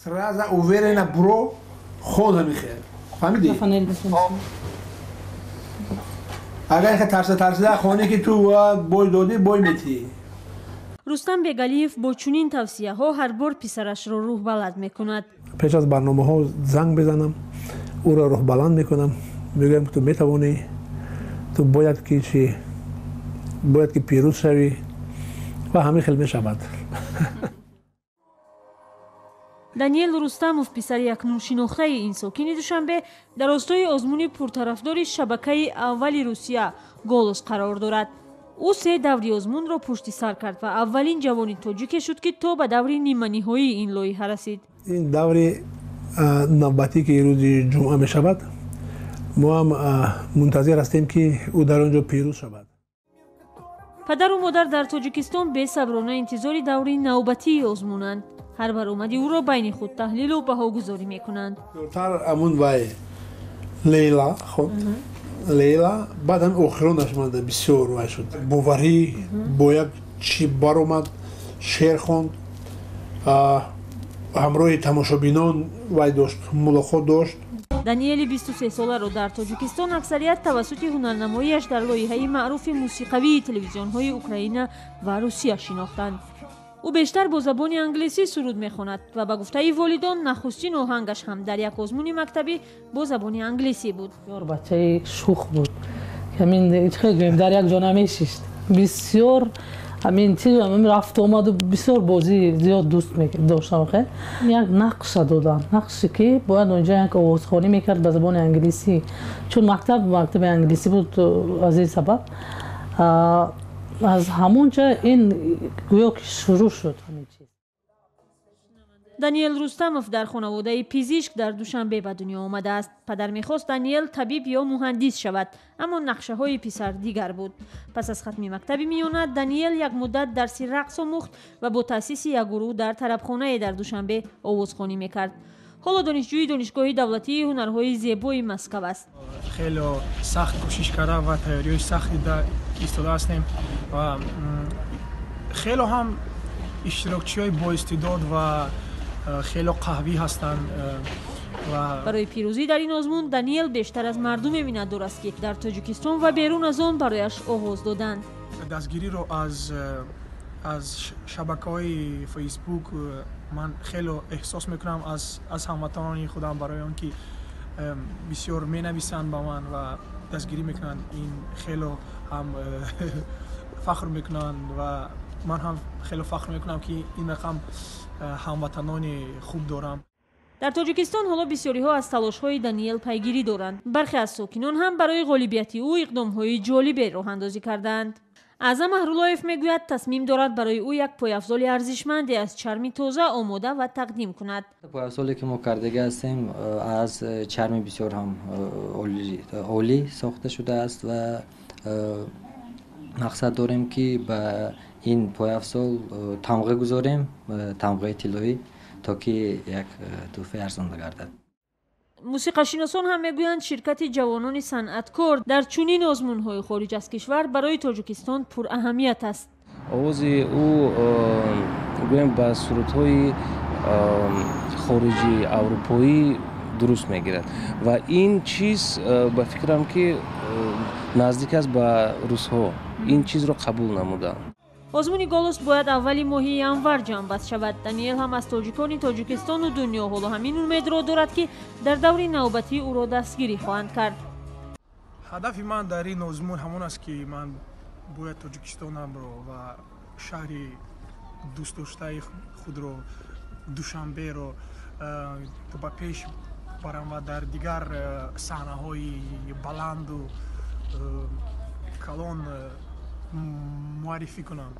Сразу уверенно бро хон ҳамихел. Фаҳмидӣ? Агар ки тарса тарсида хонӣ, ки ту бой додӣ, бой метиҳӣ. Рустам Бегалиев бо чунин тавсияҳо ҳар бор писарашро рӯҳбаланд мекунад. Пеш аз барномаҳо занг мезанам, ӯро рӯҳбаланд мекунам, мегӯям, ки ту метавонӣ, ту бояд ки чи бояд ки пирӯз шавӣ ва ҳамин хел мешавад. Даниэл Рустамов, писари акнун шинохтаи ин сокини Душанбе, дар остои озмуни пуртарафдори шабакаи аввали Русия «Голос» қарор дорад. Ӯ се даври озмунро пушти сар кард ва аввалин ҷавони тоҷике шуд, ки то ба даври ниманиҳоии ин лоиҳа расид. Ин даври навбатӣ, ки рӯзи ҷумъа мешавад, мо ҳам мунтазир ҳастем, ки ӯ дар он ҷо пирӯз шавад. Падару модар дар Тоҷикистон бесаброна интизори даври навбатии озмунанд. Ҳар баромади ӯро байни худ таҳлилу баҳогузорӣ мекунанд. Тар амун вай Лейла хонд, Лейла, баъд ҳам охиронаш манда бисёр вай шуд, боварӣ бо як чӣ баромад, шеър хонд, ҳамроҳи тамошобинон вай дошт, мулоқот дошт. Даниэли 23-соларо дар Тоҷикистон аксарият тавассути ҳунарнамоиаш дар лоиҳаи маъруфи мусиқавии телевизионҳои Украина ва Русия шинохтанд. Ӯ бештар бо забони англисӣ суруд мехонад ва ба гуфтаи волидон, нахустин оҳангаш ҳам дар як озмуни мактабӣ бо забони англисӣ буд. Бисёр бачаи шух буд, ҳамин чӣ гӯем, дар як ҷо намешишт, бисёр ҳамин чи рафту омаду, бисёр бозӣ зиёд дӯст доштам. Як нақша доданд, нақше ки бояд онҷа як овозхонӣ мекард ба забони англисӣ, чун мактаб мактаби англисӣ буд. Аз ин сабаб аз ҳамон ҷа ин гӯё ки шурӯъ шуд ҳамин чиз. Даниэл Рустамов дар хонаводаи пизишк дар Душанбе ба дунё омадааст. Падар мехост Даниэл табиб ё муҳандис шавад, аммо нақшаҳои писар дигар буд. Пас аз хатми мактаби миёна Даниэл як муддат дарси рақс омӯхт ва бо таъсиси як гурӯҳ дар тарабхонае дар Душанбе овозхонӣ мекард. Ҳоло донишҷӯи Донишгоҳи давлатии ҳунарҳои зебои Москав аст. Хеле сахт кӯшиш карда ва тайёриҳои сахт дида истода ҳастем ва хеле ҳам иштирокчиҳои боистеъдод ва хеле қавӣ ҳастанд. Барои пирӯзӣ дар ин озмун Даниэл бештар аз мардуме миннатдор аст, ки дар Тоҷикистон ва берун аз он барояш овоз доданд. Дастгириро аз шабакаҳои Фейсбук ман хеле эҳсос мекунам аз ҳамватанони худам, барои он ки бисёр менависанд ба ман ва дастгирӣ мекунанд. Ин хеле ҳам фахр мекунанд ва ман ҳам хеле фахр мекунам, ки ин рақам ҳамватанони хуб дорам. Дар Тоҷикистон ҳоло бисёриҳо аз талошҳои Даниэл пайгирӣ доранд. Бархе аз сокинон ҳам барои ғолибияти ӯ иқдомҳои ҷолибе роҳандозӣ кардаанд. Аъзам Аҳруллоев мегӯяд, тасмим дорад барои ӯ як пойафзоли арзишманде аз чарми тоза омода ва тақдим кунад. Пойафзоле ки мо кардага ҳастем, аз чарми бисёр ҳам олӣ сохта шудааст ва мақсад дорем, ки ба ин пойафзол тамға гузорем, тамғаи тиллоӣ, то ки як тӯҳфаи арзонда гардад. Мусиқашиносон ҳам мегӯянд, ширкати ҷавонони санъаткор дар чунин озмунҳои хориҷ аз кишвар барои Тоҷикистон пураҳамият аст. Овози ӯ, гӯем, ба сурудҳои хориҷи аврупоӣ дуруст мегирад ва ин чиз, ба фикрам, ки наздик аст ба русҳо, ин чизро қабул намуданд. Озмуни «Голос» бояд аввали моҳи январ ҷамъбаст шавад. Даниэл ҳам аз тоҷикони Тоҷикистону дунё ҳоло ҳамин умедро дорад, ки дар даври навбатӣ ӯро дастгирӣ хоҳанд кард. Ҳадафи ман дар ин озмун ҳамон аст, ки ман бояд Тоҷикистонамро ва шаҳри дӯстдоштаи худро, Душанберо, ба пеш барам ва дар дигар саҳнаҳои баланду калон муаррифӣ кунам.